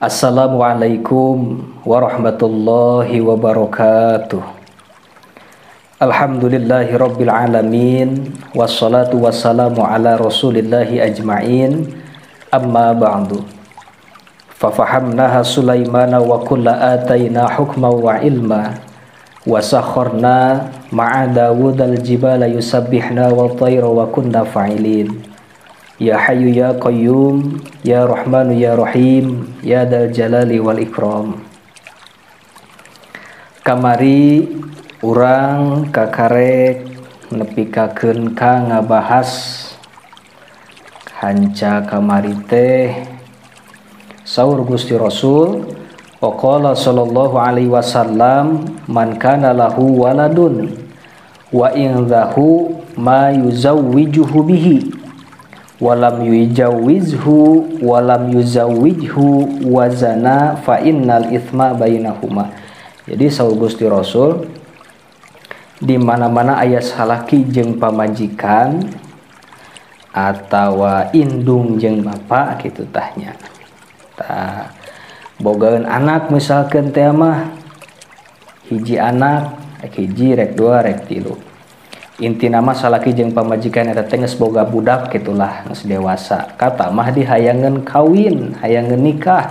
Assalamualaikum warahmatullahi wabarakatuh. Alhamdulillahi rabbil alamin, wassalatu wassalamu ala rasulillahi ajma'in, amma ba'du. Fafahamnaha Sulaimana wa kulla atayna hukma wa ilma, wa sakharna ma'a Dawudal jibala yusabbihna wa tayra wa kunna fa'ilin. Ya Hayyu Ya Qayyum, Ya Rahmanu Ya Rahim, Ya Dal Jalali wal Ikram. Kamari urang kakarek nepikakeun ka ngabahas hanca kamari teh saur Gusti Rasul waqala sallallahu alaihi wasallam man kana lahu waladun wa indahu ma yuzawwijuhu bihi walam yujawizhu walam yuzawwijhu wazana fa innal ithma bainahuma. Jadi saur Gusti Rasul di mana-mana aya salaki jeung pamajikan atawa indung jeung bapak kitu tahnya. Tah bogaeun anak misalkeun teh mah hiji anak rek hiji rek dua rek tilu. Intina mah salaki jeung pamajikan eta teh geus boga budak gitulah, geus dewasa. Kata mah dihayangeun kawin, hayangeun nikah.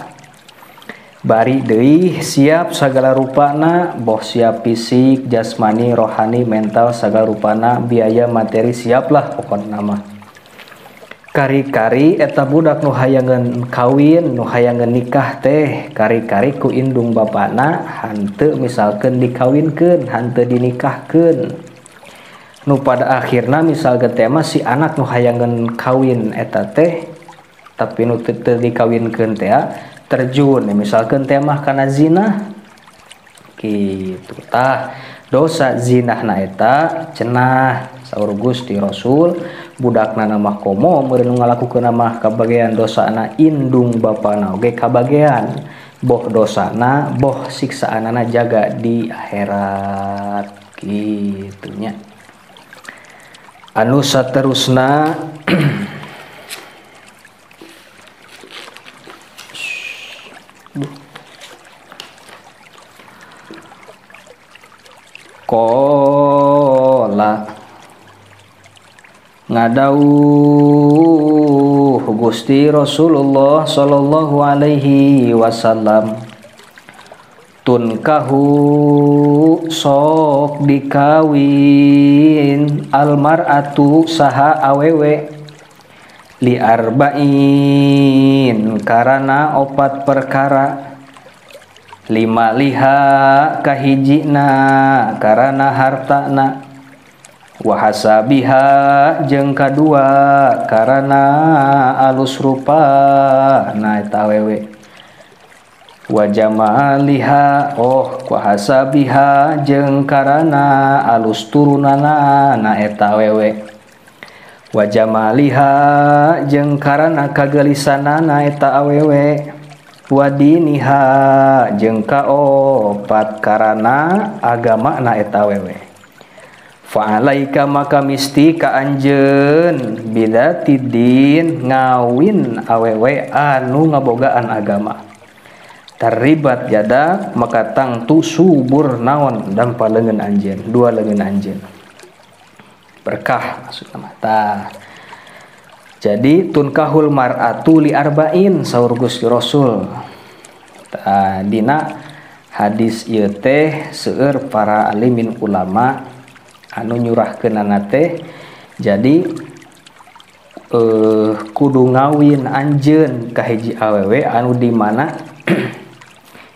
Bari deui siap sagala rupana, boh siap fisik, jasmani, rohani, mental sagala rupana, biaya materi siaplah pokona mah. Kari-kari eta budak nu hayangeun kawin, nu hayangeun nikah teh, kari-kari ku indung bapana hanteu misalkeun dikawinkeun, hanteu dinikahkeun. Nu pada akhirna misalkeun teh mah si anak nu hayangeun kawin eta teh tapi nu teu dikawinkeun teh terjun misalkeun teh mah kana zina kitu. Tah dosa zinahna eta cenah saur Gusti Rasul budakna mah komo meureun ngalakukeun mah kabagean dosana indung bapana oge kabagean boh dosana boh siksaanana jaga di akhirat kitu nya. Anu saterusna kola ngadauh Gusti Rasulullah sallallahu alaihi wasallam tunkahu sok dikawin almar'atu saha awewe li arba'in karana opat perkara lima liha kahijina karana hartana wahasabiha jeung kadua karana alus rupa na eta awewe wajamaliha oh wahasabiha jeung karana alus turunana na eta awewe wajamaliha jeung karana kagelisanana eta awewe wadiniha jeung kaopat karana agama na eta awewe fa'alaika maka misti ka anjeun bidatidin ngawin awewe anu ngabogaan agama terlibat jada maka tangtu subur naon dampa leungeun anjeun dua leungeun anjeun berkah maksudna mah. Tah jadi tunkahul mar'atu li arba'in saur Gusti Rasul. Tah dina hadis ieu teh seueur para alimin ulama anu nyurahkeunana teh jadi kudu ngawin anjeun ka hiji awewe anu di mana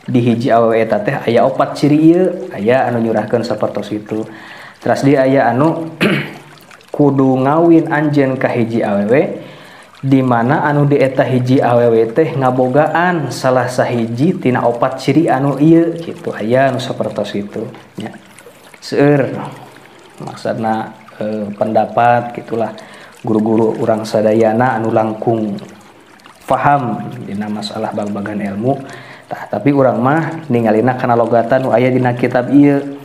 di hiji awewe eta teh aya opat ciri ieu, aya anu nyurahkeun sapertos itu. Teras dia aya anu kudu ngawin anjeun ka hiji awewe di mana anu di eta hiji awewe teh ngabogaan salah sahiji tina opat ciri anu ieu kitu, aya anu sapertos itu nya. Seueur maksudna pendapat gitulah guru-guru urang sadayana anu langkung faham dina masalah bag-bagan ilmu. Tah tapi urang mah ningalina kana logatan nu aya dina kitab ieu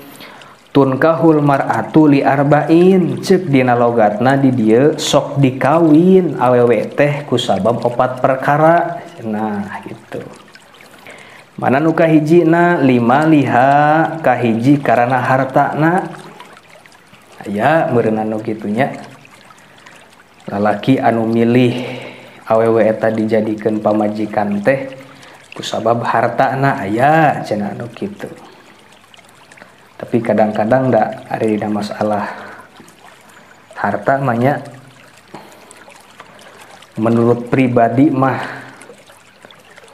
tunkahul mar'atu li arba'in ceuk dina logatna di dieu sok dikawin awewe teh kusabab opat perkara. Nah gitu. Mana nu kahijina lima liha kahiji karena hartana aya meureunna nu kitu nya. Lalaki anu milih awewe eta dijadikeun pamajikan teh kusabab hartana aya cenah anu kitu. Tapi kadang-kadang da ari dina masalah harta mah nya, menurut pribadi mah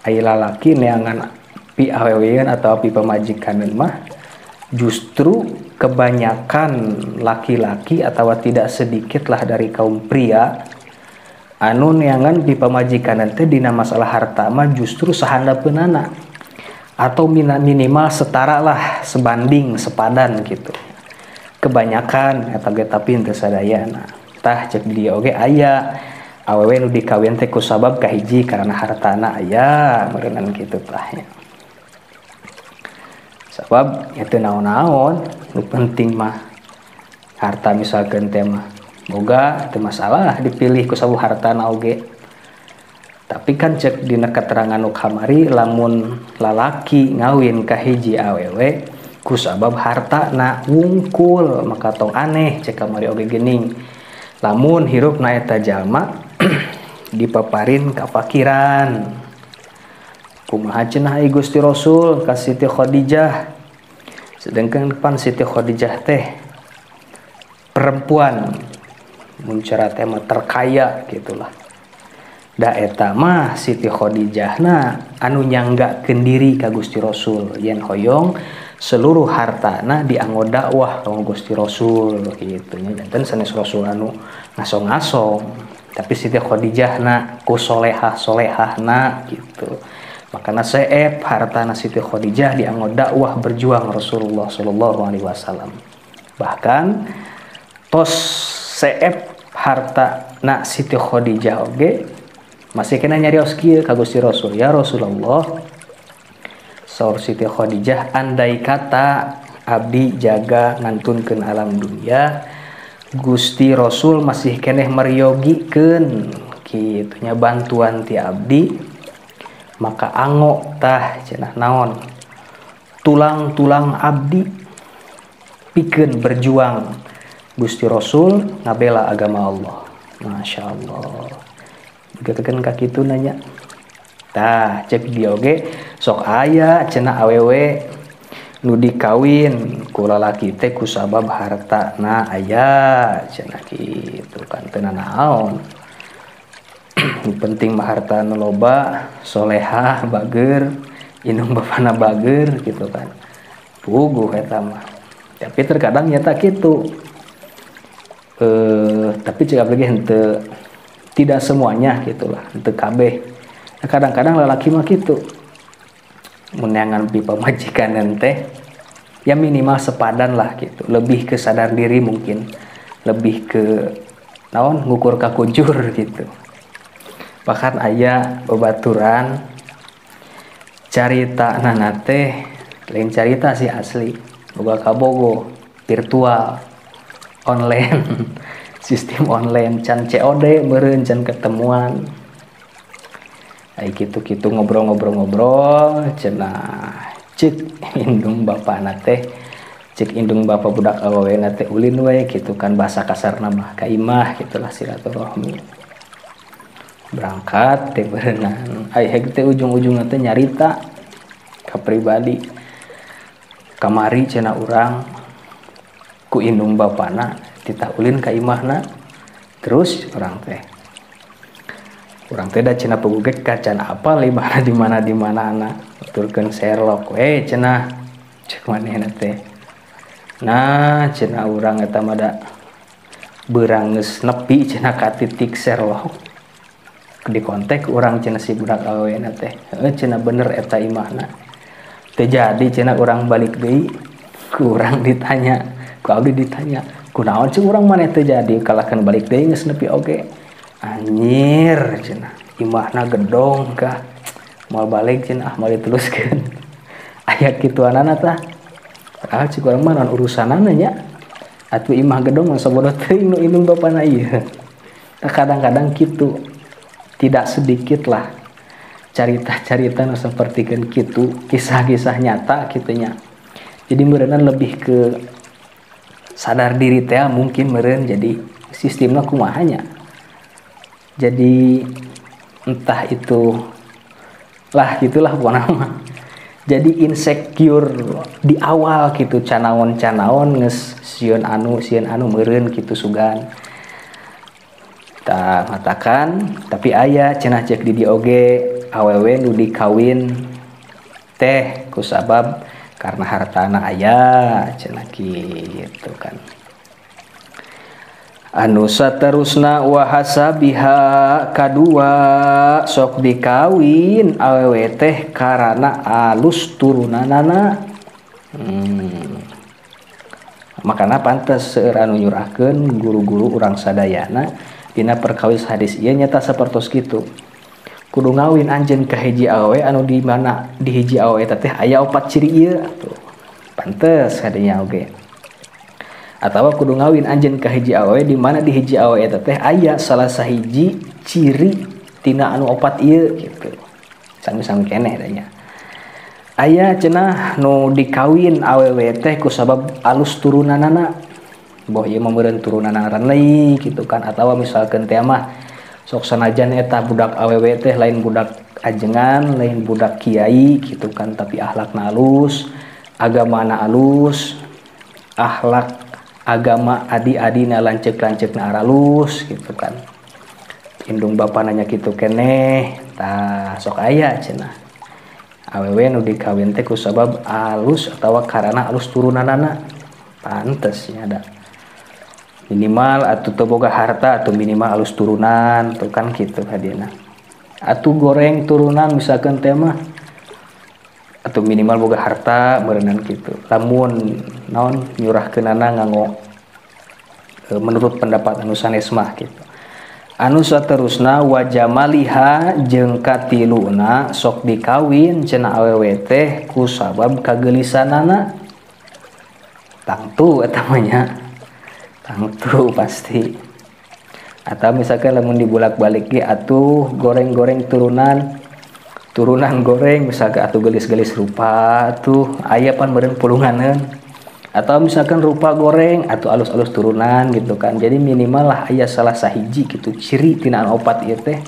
aya lalaki neangan pi awewean atau pi pamajikan mah justru kebanyakan laki-laki atau tidak sedikit lah dari kaum pria anu neangan pi pamajikan teh dina masalah harta mah justru sahandapeunana atau minimal setara lah, sebanding, sepadan gitu. Kebanyakan eta ge tapi henteu sadayana. Tah cek dia oge aya awewe nu dikawin teh kusabab kahiji karena hartana aya meureunnan kitu tah nya. Sabab nya teu naon-naon, nu penting mah harta misalkeun teh mah boga teu masalah dipilih ku sabab hartana oge. Tapi kan cek dina keterangan nu kamari lamun lalaki ngawin ka hiji awewe kusabab hartana wungkul maka tong aneh cek kamari oge geuning. Lamun hirupna eta jalma dipaparin kafakiran. Kumaha cenah ai Gusti Rasul ka Siti Khadijah. Sedangkan pan Siti Khadijah teh perempuan mun cara teh mah terkaya gitulah. Da eta mah Siti Khadijahna anu nyanggakeun diri ka Gusti Rasul yen hoyong seluruh hartana dianggo dakwah ka Gusti Rasul kitu nya. Janten sanes Rasul anu ngasong-ngasong tapi Siti Khadijahna ku solehah-solehahna gitu. Makana seep hartana Siti Khadijah dianggo dakwah berjuang Rasulullah sallallahu alaihi wasallam. Bahkan tos seep hartana Siti Khadijah oge masih kena nyarios kieu ka Gusti Rasul, ya Rasulullah, saur Siti Khadijah andai kata abdi jaga ngantunkeun alam dunia, Gusti Rasul masih keneh meryogikeun kitu nya bantuan ti abdi, maka anggo tah cenah naon tulang-tulang abdi pikeun berjuang Gusti Rasul ngabela agama Allah. Masya Allah. Dikatakan kaki itu nanya tah cek dia oge sok aya cenah awewe nu dikawin ku lalaki teh kusabab hartana aya cenah kitu kan teu nanaon. Nu penting mah harta nu loba, solehah, bager, indung bapana bager gitu kan. Puguh eta mah. Tapi terkadang nyata kitu. Tapi cek lagi henteu tidak semuanya gitulah, henteu kabeh. Nah, kadang-kadang lalaki mah kitu. Mun neangan pi pamajikan teh ya minimal sepadan lah gitu. Lebih ke sadar diri mungkin, lebih ke naon ngukur ka kujur gitu. Bahkan aya babaturan carita nana teh lain carita sih asli, boga kabogo virtual online. Sistem online can COD meureun can ketemuan. Ai kitu-kitu ngobrol-ngobrol-ngobrol cenah cek indung bapana teh, cek indung bapa budak awewena teh ulin we kitu kan bahasa kasarna mah ka imah gitulah silaturahmi. Berangkat teh berenang. Ai heg teh ujung-ujungna teh nyarita ka pribadi. Kamari cenah urang ku indung bapana titah ulin ka imahna. Terus urang teh da cenah pegugek ka can apal imahna di mana di mana tuturkeun Sherlock we cenah cek manehna teh. Nah cenah urang eta mah da beurang geus nepi cenah ka titik Sherlock. Di kontak urang cenah si budak awewena teh, heuh cenah bener eta imahna. Teu jadi cenah urang balik deui ku urang ditanya, ku abdi ditanya, kunaon cek urang maneh teu jadi kalahkan balik deui geus nepi oge. Anjir cenah imahna gedong kah moal balik cenah ah moal diteruskeun. Aya kituanana tah. Padahal cek urang mah naon urusanana nya. Atuh imah gedong mah sabodoh teuing nu indung bapana ieu. Tah kadang-kadang kitu. Tidak sedikit lah Carita-carita nu sapertikeun kitu, kisah-kisah nyata kitu nya. Jadi meureunna lebih ke sadar diri teh mungkin meureun, jadi sistemna kumaha nya. Jadi entah itu lah gitulah pokona mah. Jadi insecure di awal gitu, canaon-canaon geus sieun anu meureun kitu sugan. Tah matakan tapi aya cenah cek di dieu oge awewe nu dikawin teh kusabab karena hartana aya cenah kitu kan. Anu saterusna wahasabiha kadua sok dikawin awewe teh karana alus turunanana. Makana pantes seueur anu nyurahkeun guru-guru urang sadayana dina perkawis hadis ieu nyata sapertos kitu. Kudu ngawin anjeun ka hiji awewe anu di mana di hiji awewe eta teh aya opat ciri ieu tuh. Pantes kadinya oge. Atawa kudu ngawin anjeun ka hiji awewe di mana di hiji awewe eta teh aya salah sahiji ciri tina anu opat ieu gitu. Sami-sami keneh tanya. Aya cenah nu dikawin awewe teh kusabab alus turunanana. Boh ieu mah meureun turunanana ranlei gitu kan, atawa misalkeun teh mah sok sanajan eta budak awewe teh lain budak ajengan, lain budak kiai gitu kan, tapi akhlakna alus, agamana alus, akhlak agama adi-adina lanceuk-lanceukna aralus gitu kan. Indung bapa nanya kitu keneh, tah sok aya cenah. Awewe nu dikawin teh kusabab alus atawa karana alus turunanana. Pantes nya da. Minimal atuh teu boga harta atau minimal alus turunan tuh kan kitu hadiahna. Atuh goreng turunan misalkan teh mah atau minimal boga harta meureunnan kitu. Lamun naon nyurahkeunana nganggo menurut pendapat anu sanes mah kitu. Anu saterusna wajamaliha jeung katiluna sok dikawin cenah awewe teh kusabab kageulisanana. Tangtu eta mah nya. Tangtu pasti. Atau misalkan lamun dibulak-balik ge atuh goreng-goreng turunan, turunan goreng misalkan atuh gelis-gelis rupa tuh aya pan meureun pulunganeun. Atau misalkan rupa goreng atau alus-alus turunan gitu kan. Jadi minimal lah aya salah sahiji gitu ciri tina anu opat ieu teh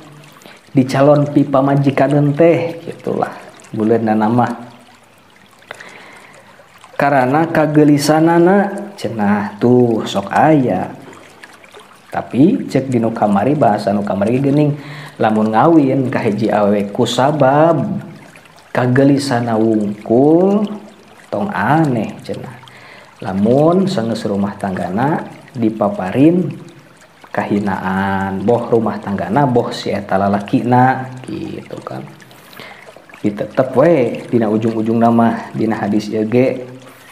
di calon pipa majikaneun teh gitulah buleunna mah. Karana kagelisanana cenah tuh sok aya. Tapi cek di nu kamari bahasa nu kamari geuning lamun ngawin ka hiji awewe kusabab kagelisana wungkul tong aneh cenah. Lamun sanggeus rumah tanggana dipaparin kahinaan boh rumah tanggana boh si eta lalakina gitu kan. Ditetep we dina ujung-ujung nama dina hadis ieu ge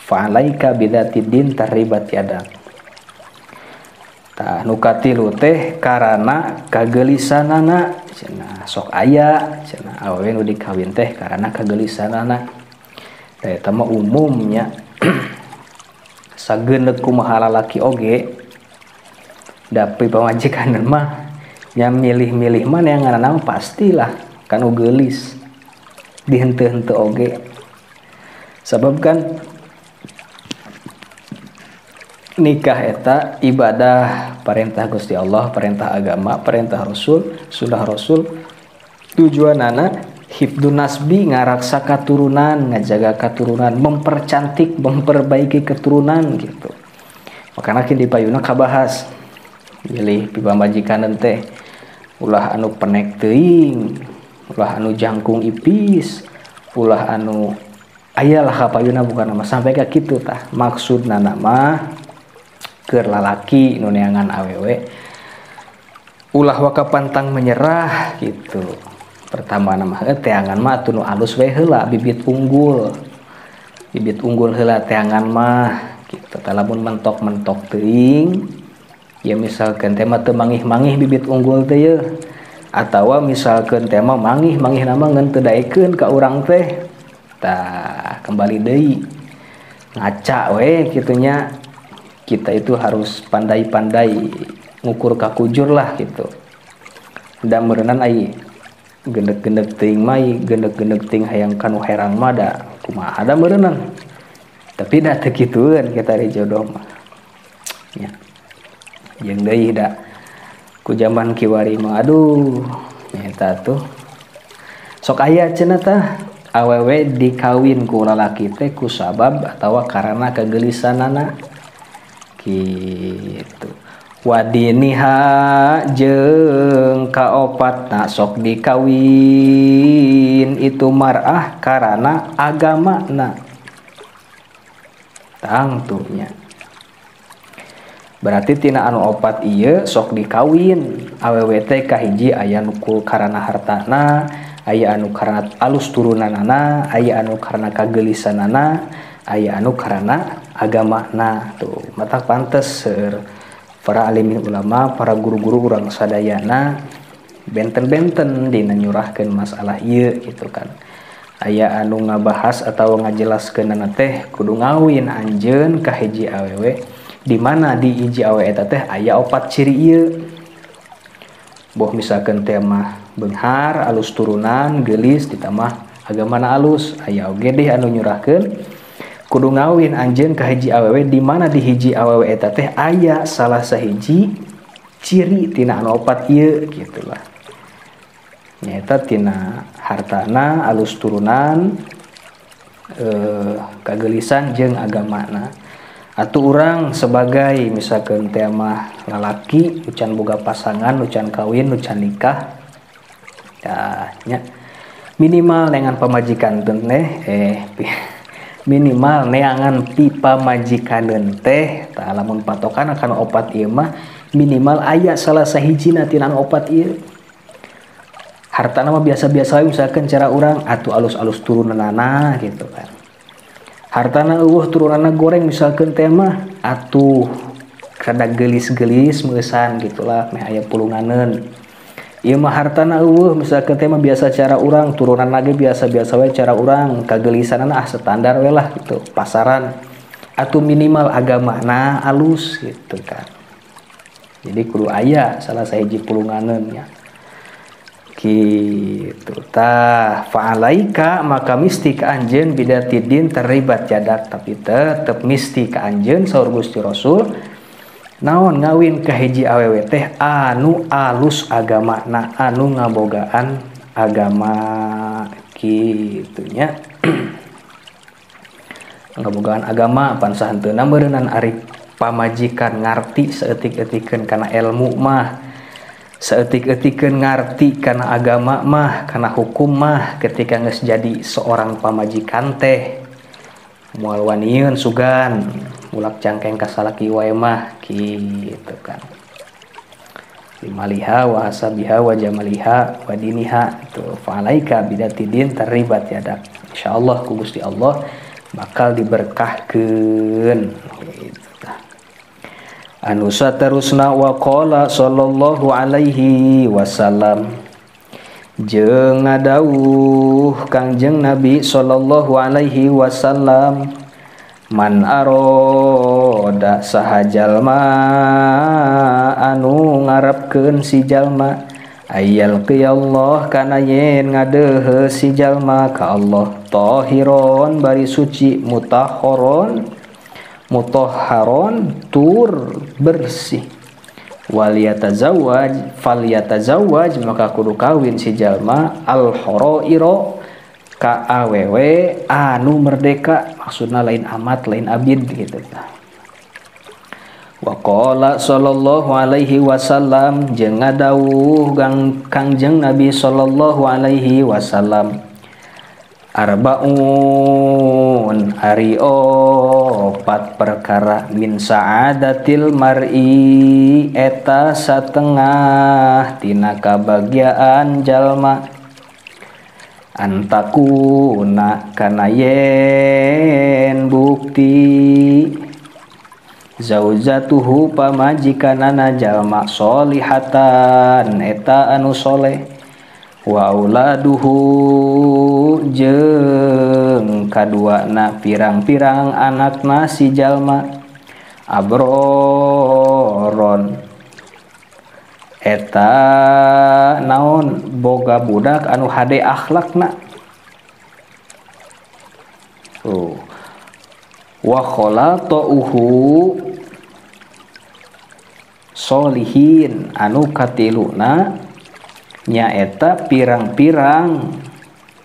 fa'alaika bidzatid din taribat yadak. Tah nu katilu teh karana kagelisanana cenah sok aya cenah awewe nu dikawin teh karana kagelisanana. Tah eta mah umumnya sageneuk kumaha lalaki oge dapi pamajikan mah nya milih-milih mana yang ngaranna pastilah kanu geulis dihenteu-henteu oge. Sabab kan nikah eta ibadah perintah Gusti Allah, perintah agama, perintah Rasul, sunnah Rasul. Tujuanana hifdun nasbi, ngaraksa katurunan, ngajaga katurunan, mempercantik, memperbaiki keturunan gitu. Makana kin di payuna kabahas milih pipamajikan teh ulah anu penek teuing, ulah anu jangkung ipis, ulah anu ayalah kapayuna bukan nama sampai ka kitu tah. Maksudna mah keur lalaki nu neangan awewe ulah waka pantang menyerah gitu. Pertama nama teangan mah atuh nu alus we heula, bibit unggul. Bibit unggul heula teangan mah gitu. Tah lamun mentok-mentok teuing ya misalkan teh mah teu mangih-mangih bibit unggul teh ye. Atawa misalkan teh mah mangih-mangih nama ngan teu daekeun ka urang teh. Tah kembali deui ngaca we kitunya. Kita itu harus pandai-pandai ngukur kakujur lah gitu. Dan meureunan ai Gendek-gendek teuing mah, gendek-gendek teuing hayang kanu herang mah da kumaha da meureunang. Tapi da teu kitueun kita ari jodoh mah. Nya. Jeung deui da ku jaman kiwari mah aduh nyata tuh. Sok aya cenah tah awewe dikawin ku lalaki teh ku sabab atawa karena kegelisanana gitu. Wadiniha jeung kaopatna sok dikawin itu mar'ah karena agamana. Tangtunya. Berarti tina anu opat ieu sok dikawin awewe teh kahiji aya nu karena hartana, aya anu karena alus turunanana, aya anu karena kagelisanana, aya anu karena agamana. Tuh, matak pantes seueur para alimin ulama, para guru-guru urang sadayana benten-benten dina nyurahkeun masalah ieu gitu kan. Aya anu ngabahas atawa ngajelaskeunana teh kudu ngawin anjeun ka hiji awewe di mana di hiji awewe eta teh aya opat ciri ieu. Boh misalkeun teh mah beunghar, alus turunan, geulis ditambah agamana alus, aya oge deh anu nyurahkeun kudu ngawin anjeun ka hiji awewe di mana di hiji awewe eta teh aya salah sahiji ciri tina anu opat ieu gitulah. Nyaeta tina hartana, alus turunan, kagelisan jeung agamana. Atuh urang sebagai misalkeun teh mah lalaki ucan boga pasangan, ucan kawin, ucan nikah. Tah nya minimal neangan pamajikan teh minimal neangan pi pamajikaneun teh tah lamun patokan kana opat ieu mah minimal aya salah sahijina tina opat ieu. Hartana mah biasa-biasa we misalkeun cara urang atuh alus-alus turunanana gitu kan. Hartana eueuh turunanana goreng misalkeun teh mah atuh rada geulis-geulis meusan gitulah meh aya pulunganeun. Ieu mah hartana eueuh misalkeun teh mah biasa cara urang turunanana ge biasa-biasa we cara urang kagelisanana ah standar we lah gitu pasaran atuh minimal agamana alus gitu kan. Jadi kudu aya salah sahiji pulunganeun nya. Gitu tah fa'alaika maka misti ka anjeun bidatidin terlibat jadak tapi tetep misti ka anjeun saur Gusti Rasul naon ngawin ka hiji awewe teh anu alus agamana anu ngabogaan agama kitunya. Ngabogaan agama pan sahenteuna meureunnan ari pamajikan ngarti saeutik-eutikeun kana ilmu mah, saeutik-eutikeun ngarti kana agama mah, kana hukum mah ketika geus jadi seorang pamajikan teh moal wanieun sugan mulak cangkeng ka salaki wae mah kitu kan. Limaliha wa hasabiha wa jamaliha wa diniha itu fa'alaika bidatidin terlibat yadak. Insyaallah ku Gusti Allah bakal diberkahkeun gitu tah. Anu saterusna wa qala sallallahu alaihi wasallam jeung ngadawuh Kangjeng Nabi sallallahu alaihi wasallam man aroda saha jalma anu ngarepkeun si jalma ayyal qiyallah kana yen ngadeuheuh si jalma ka Allah tahiron bari suci mutahharon mutahharon tur bersih waliyatazawwaj falyatazawwaj maka kudu kawin si jalma al harairo ka awewe anu merdeka maksudna lain amat lain abid gitu. Wa qala sallallahu alaihi wasallam jeung ngadawuh Kangjeng Nabi sallallahu alaihi wasallam arbaun ari opat perkara min sa'adatil mar'i eta satengah tina kabahagiaan jalma antakuna kana yen bukti zaujatuhu pamajikanana jalma solihatan eta anu soleh wa auladuhu jeung kaduana pirang-pirang anakna si jalma abroron eta naon boga budak anu hade akhlakna. Tuh wa khalata'uhu solihin anu katiluna nyaeta pirang-pirang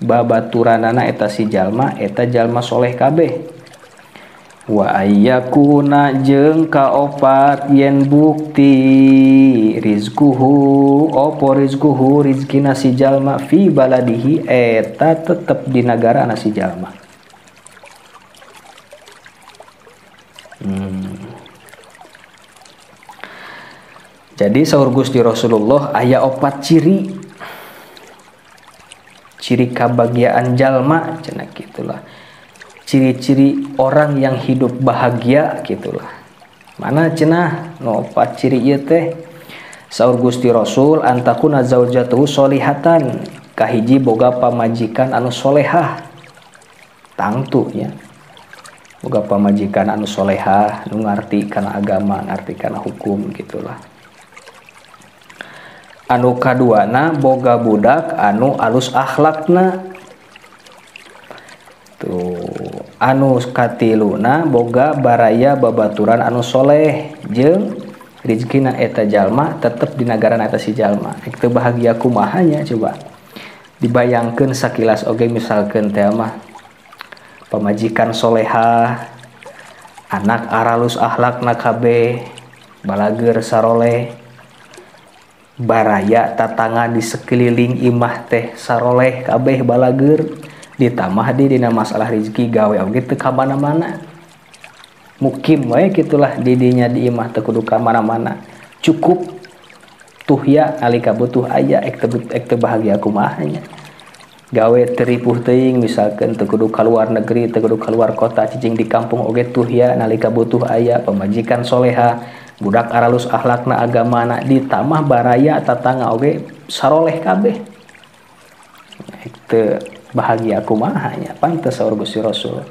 babaturanana eta si jalma eta jalma soleh kabeh. Wa ayyakuna jeung kaopat yen bukti rizquhu opo rizquhu rizkina si jalma fi baladihi eta tetep di nagarana si jalma. Jadi saur Gusti Rasulullah aya opat ciri ciri kabahagiaan jalma cenah kitulah. Ciri-ciri orang yang hidup bahagia gitulah. Mana cenah nu opat ciri ieu teh? Saur Gusti Rasul antakuna zaujatuhu solihatan, kahiji boga pamajikan anu solehah. Tangtu nya. Boga pamajikan anu solehah, nu ngarti kana agama, ngarti kana hukum gitulah. Anu kaduana boga budak anu alus akhlakna. Tuh anu katiluna boga baraya babaturan anu soleh jeung rizkina eta jalma tetep di nagarana eta si jalma. Ek teu bahagia kumaha nya coba dibayangkeun sakilas oge misalkeun teh mah pamajikan solehah, anak aralus akhlakna kabeh, balageur saroleh, baraya tatangga di sekeliling imah teh saroleh kabeh balageur, ditambah di dina masalah rezeki gawe oge teu ka mana-mana. Mukim we kitulah didinya di imah teu kudu ka mana-mana. Cukup tuhya nalika butuh aya ek teu bahagia kumaha nya. Gawe teu ripuh teuing misalkeun teu kudu ka luar negeri, teu kudu ka luar kota, cicing di kampung oge tuhya nalika butuh aya, pamajikan soleha, budak aralus akhlakna agamana, ditambah baraya tatangga oge saroleh kabeh. Ek teu bahagia kumaha nya, pantes saur Gusti Rasul.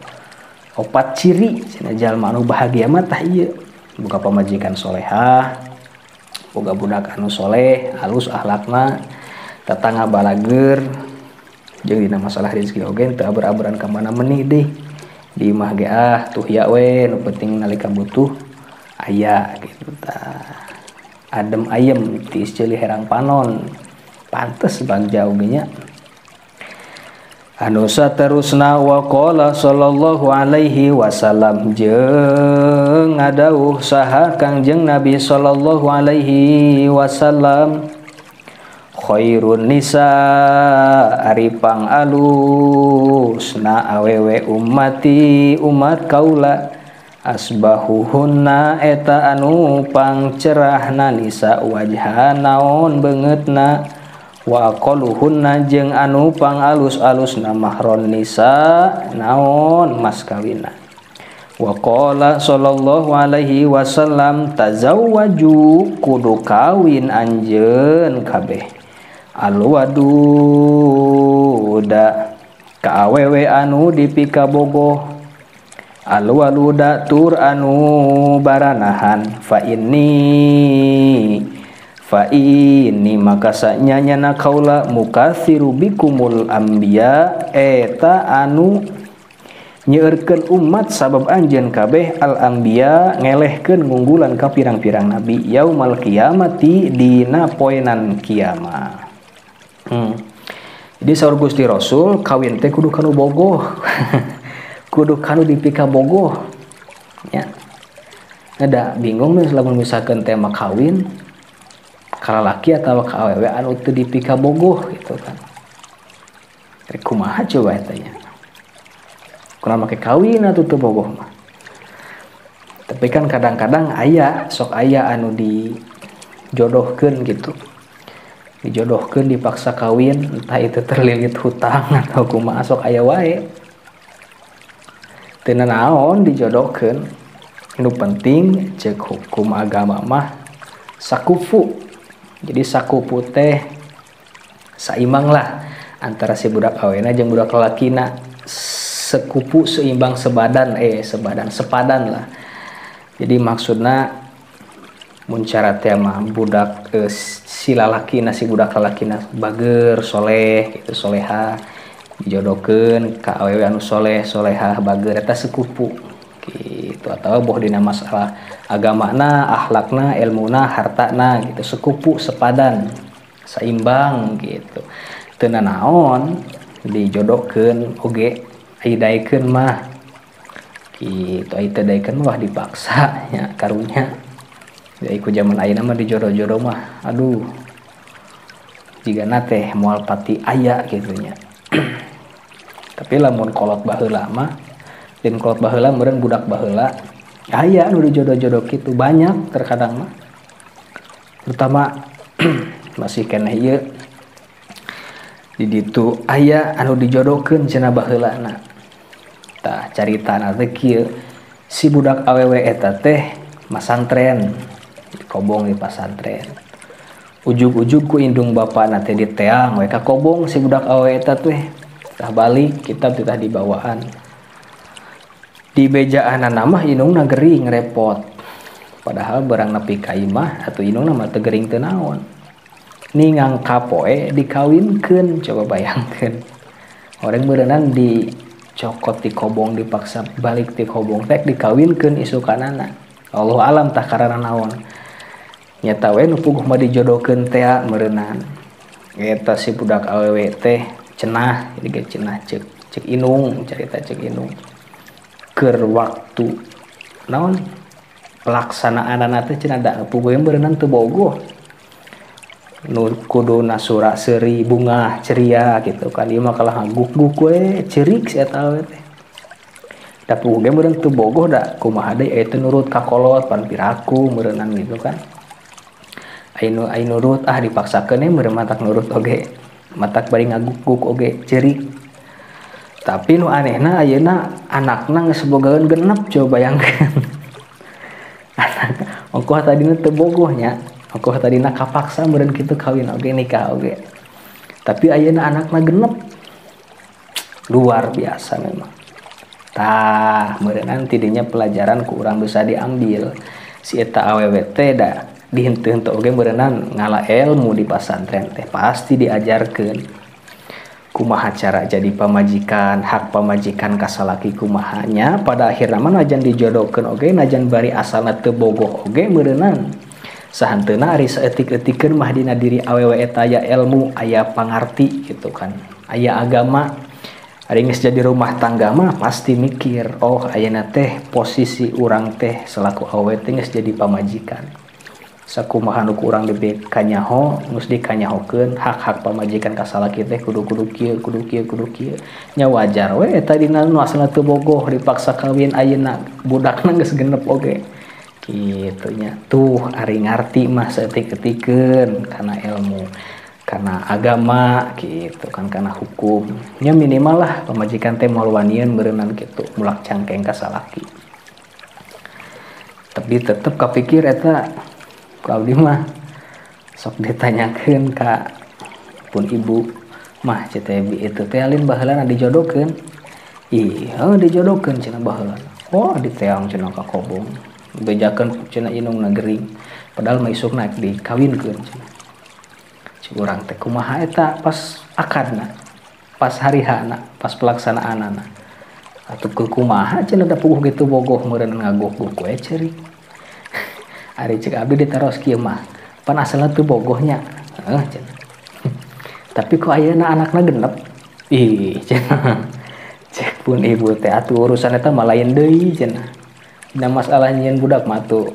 Opat ciri cenah jalma anu bahagia mah tah ieu. Boga pamajikan solehah, boga budak anu soleh, halus akhlakna, tetangga balageur, jeung dina masalah rezeki oge teu aber-aberan ka mana menih deh. Di imah ge ah tuhya we, nu penting nalika butuh aya gitu tah. Adem ayem tiis ceuli herang panon. Pantes bagja oge nya. Anu saterusna wa qala sallallahu alaihi wasallam jeung ngadauh saha Kangjeng Nabi sallallahu alaihi wasallam khairun nisa ari pang alusna awewe ummati umat kaula asbahuhunna eta anu pangcerahna nisa wajha naon beungeutna wa aqalluhunna jeung anu pangalus-alusna mahron nisa naon mas kawinna. Wa qala sallallahu alaihi wasallam tazawwaju kudu kawin anjeun kabeh alwaduda ka awewe anu dipikabogoh alwaluda tur anu baranahan fa ini maka sanyana kaula mukathiru bikumul anbiya eta anu nyeurkeun umat sabab anjeun kabeh al anbiya ngelehkeun ngunggulan ka pirang-pirang nabi yaumal kiamati dina poenan kiamat. Jadi saur Gusti Rasul kawin teh kudu kanu bogoh. Kudu kanu dipikabogoh. Ya. Ada bingung nih lamun misalkeun tema kawin kalalaki atau ka awewe anu teu dipikabogoh gitu kan. Rek kumaha coba eta nya. Kunaon make kawin atuh teu bogoh mah. Tapi kan kadang-kadang aya sok aya anu dijodohkeun gitu. Dijodohkeun dipaksa kawin, entah itu terlilit hutang atau kumaha sok aya wae. Teu nanaon dijodohkeun. Nu penting cek hukum agama mah sakufu. Jadi sakupu teh saimbang lah antara si budak awena jeung budak lalakina, sekupu seimbang sebadan, sepadan lah. Jadi maksudna mun cara teh mah budak si si lalakina si budak lalakina bager soleh gitu soleha dijodohkeun ka awewe anu soleh solehah bager eta sekupu gitu atau boh dina masalah agamana, akhlakna, ilmuna, hartana gitu sekupu sepadan seimbang gitu. Teu nanaon dijodohkeun oge aya daekeun mah gitu, aya teu daekeun mah dipaksa nya karunya. Da ku zaman ayeuna mah dijodoh-jodoh mah aduh jigana teh moal pati aya kitu nya. Tapi lamun kolot baheula mah dan kolot baheula meureun budak baheula aya nu dijodoh-jodoh kitu banyak terkadang mah. Terutama masih keneh ieu di ditu aya anu dijodohkeun cenah baheulana. Tah caritana teh kieu, si budak awewe eta teh masantren, dikobong di pasantren. Ujug-ujug ku indung bapana teh diteang we ka kobong si budak awewe eta teh. Tah balik kitab teh dibawaan. Di bejaanana mah indungna gering repot. Padahal barang nepi ka imah atuh indungna mah teu gering teu naon. Ningang kapoe dikawinkeun, coba bayangkeun. Orang beureunan dicokot di kobong dipaksa balik di kobong teh dikawinkeun isukanana. Allahu alam tah karana naon. Nyata we nu puguh mah dijodohkeun teh meureunnan. Eta si budak awewe teh cenah, jadi ge cenah cek inung, carita cek inung. Keur waktu naon pelaksanaanana teh cenah da puguh meureunnan teu bogoh. Nu kudu nasura seuri bunga ceria gitu kan, ieu mah kalah guk-guk we ceurik si eta awewe teh. Da puguh ge meureun teu bogoh da kumaha deui aya teu nurut ka kolot pan piraku meureunnan gitu kan. Aya nurut ah dipaksakeun we meureun matak nurut oge, matak bari ngaguk-guk oge ceurik. Tapi nu anehna ayeuna anakna geus bogaeun genep, coba bayangkeun. Anak ongkoh tadina teu bogoh nya, ongkoh tadina kapaksa meureun kitu kawin oge nikah oge. Tapi ayeuna anakna genep. Luar biasa memang. Tah meureunnan tidinya pelajaran ku urang bisa diambil. Si eta awewe teh da dihenteu-henteu oge meureunnan ngala ilmu di pasantren teh pasti diajarkeun kumaha cara jadi pamajikan, hak pamajikan ka salaki kumahanya. Pada akhirna mah najan dijodohkeun oge najan bari asalna teu bogoh oge meureunnan sahanteuna ari saeutik-eutikeun mah dina diri awewe eta aya ilmu, aya pangarti gitu kan, aya agama. Ari geus jadi rumah tangga mah pasti mikir, oh ayeuna teh posisi urang teh selaku awewe teh geus jadi pamajikan. Sakumaha nu ku urang dikanyaho, geus dikanyahokeun hak-hak pamajikan ka salaki teh kudu-kudu kieu, kudu kieu, kudu kieu. Nya wajar we eta dina nu asalna teu bogoh dipaksa kawin ayeuna budakna geus genep oge. Kitu nya. Tuh ari ngarti mah saeutik-eutikeun kana ilmu, kana agama gitu kan, kana hukum. Nya minimal lah pamajikan teh moal wanian beureunan kitu, mulak cangkeng ka salaki. Tapi tetep kapikir eta ku abdi mah sok ditanyakeun ka pun ibu mah CTB itu teh alin baheulana dijodohkeun. Ih, heuh dijodohkeun cenah baheulana. Oh, diteang cenah ka kobong. Bejakeun cenah indungna gering. Padahal mah isukna dikawinkeun cenah. Cik urang teh kumaha eta pas akadna, pas hari H-na, pas pelaksanaanana. Atuh kumaha cenah da puguh kitu bogoh meureun ngagok-gok we ceurik. Ari cek abdi ditaros kieu mah, pan asalna teu bogohnya. Heuh cenah. Tapi kok ayeuna anakna genep? Ih cenah. Cek pun ibu teh atuh urusan eta mah lain deui cenah. Dina masalah nyieun budak mah atuh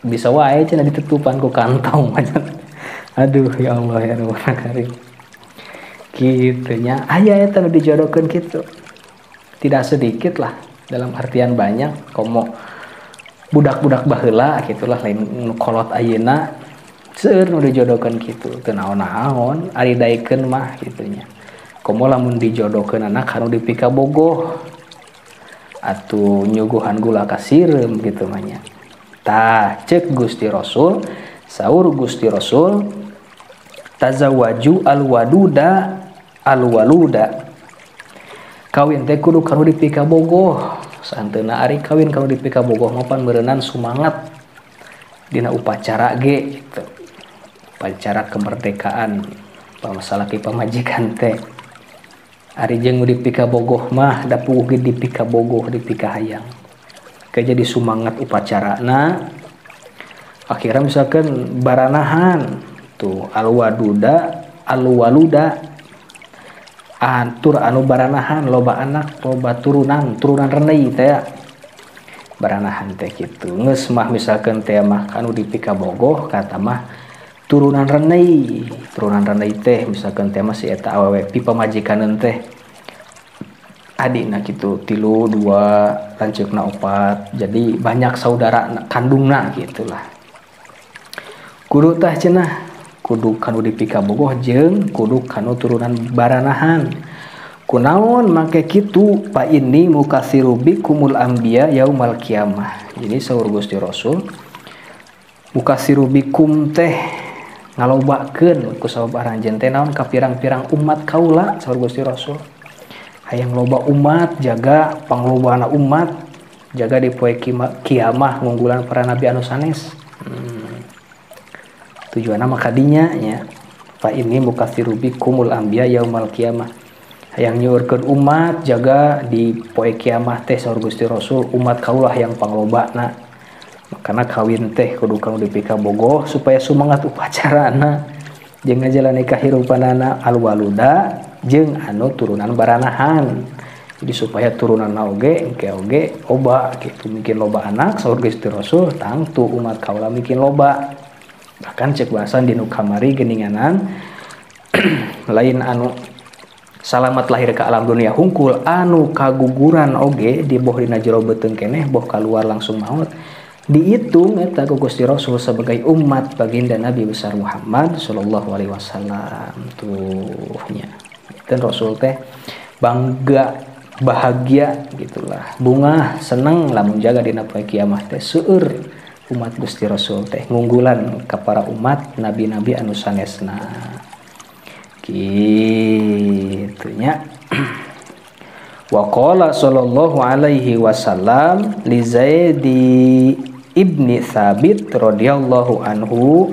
bisa wae cenah ditutupan ku kantong cenah. Aduh ya Allah ya Rabbal Karim. Kitu nya aya eta nu dijodohkeun kitu. Tidak sedikit lah, dalam artian banyak komo budak-budak baheula gitulah lain nu kolot ayeuna seueur nu dijodohkeun kitu teu naon-naon ari daekeun mah kitu nya. Komo lamun dijodohkeun anak anu dipikabogoh atuh nyuguhan gula ka sireum kitu mah nya. Tah ceuk Gusti Rasul, saur Gusti Rasul tazawwaju alwaduda alwaluda. Kawin teh kudu kanu dipikabogoh. Sahanteuna ari kawin kanu dipikabogoh mah pan meureunan sumangat dina upacara ge gitu. Upacara kemerdekaan pamasalaki pamajikan teh ari jeung dipikabogoh mah da puguh ge dipikabogoh dipikahayang ke jadi sumangat upacarana akhirnya misalkan baranahan tuh alwaduda alwaluda antur anu baranahan loba anak loba turunan turunan renei teh baranahan teh kitu geus mah misalkan teh mah anu dipikabogoh kata mah turunan renei teh misalkan teh mah si eta awewe pipamajikaneun teh adina kitu 3 2 lanceukna 4 jadi banyak saudara kandungna gitulah kudu tah cenah kudu kanu dipikabogoh jeung kudu kanu turunan baranahan kunaon make kitu pa ini mukasiru bikumul anbiya yaumal qiyamah. Jadi saur Gusti Rasul mukasiru bikum teh ngalobakeun ku sabab aranjeun teh naon ka pirang-pirang umat kaula saur Gusti Rasul hayang loba umat jaga panglobana umat jaga di poe kiamah ngunggulan para nabi anu sanes. Tujuanna mah kadinya nya fa ini mukasiru bikumul anbiya yaumal qiyamah hayang nyuurkeun umat jaga di poe kiamah teh saur Gusti Rasul umat kaulah yang panglobana. Makana kawin teh kudu kanu dipikabogoh supaya sumangat upacarana jeung ngajalani kahirupanana alwaluda jeung anu turunan baranahan. Jadi supaya turunanna oge engke oge loba kitu mungkin loba anak saur Gusti Rasul tangtu umat kaula mungkin loba. Bahkan cek bahasan di nu kamari geuninganan lain anu salamat lahir ke alam dunia hungkul anu kaguguran oge di boh dina jero beuteung keneh boh kaluar langsung maut dihitung eta ku Gusti Rasul sebagai umat baginda Nabi besar Muhammad sallallahu alaihi wasallam tuh nya. Dan Rasul teh bangga bahagia gitulah bunga seneng lamun jaga dina poe kiamah teh seueur umat Gusti Rasul teh ngunggulan ka para umat nabi-nabi anu sanesna kitu nya. Wa qala sallallahu alaihi wasallam li Zaidi ibni Thabit radhiyallahu anhu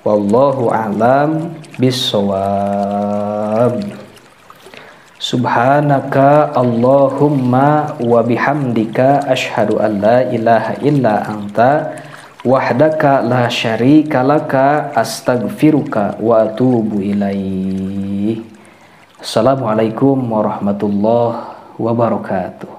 wallahu a'lam bissawab. Subhanaka Allahumma wa bihamdika asyhadu an la ilaha illa anta wahdaka la syarika laka astaghfiruka wa atubu ilaih. Assalamualaikum warahmatullahi wabarakatuh.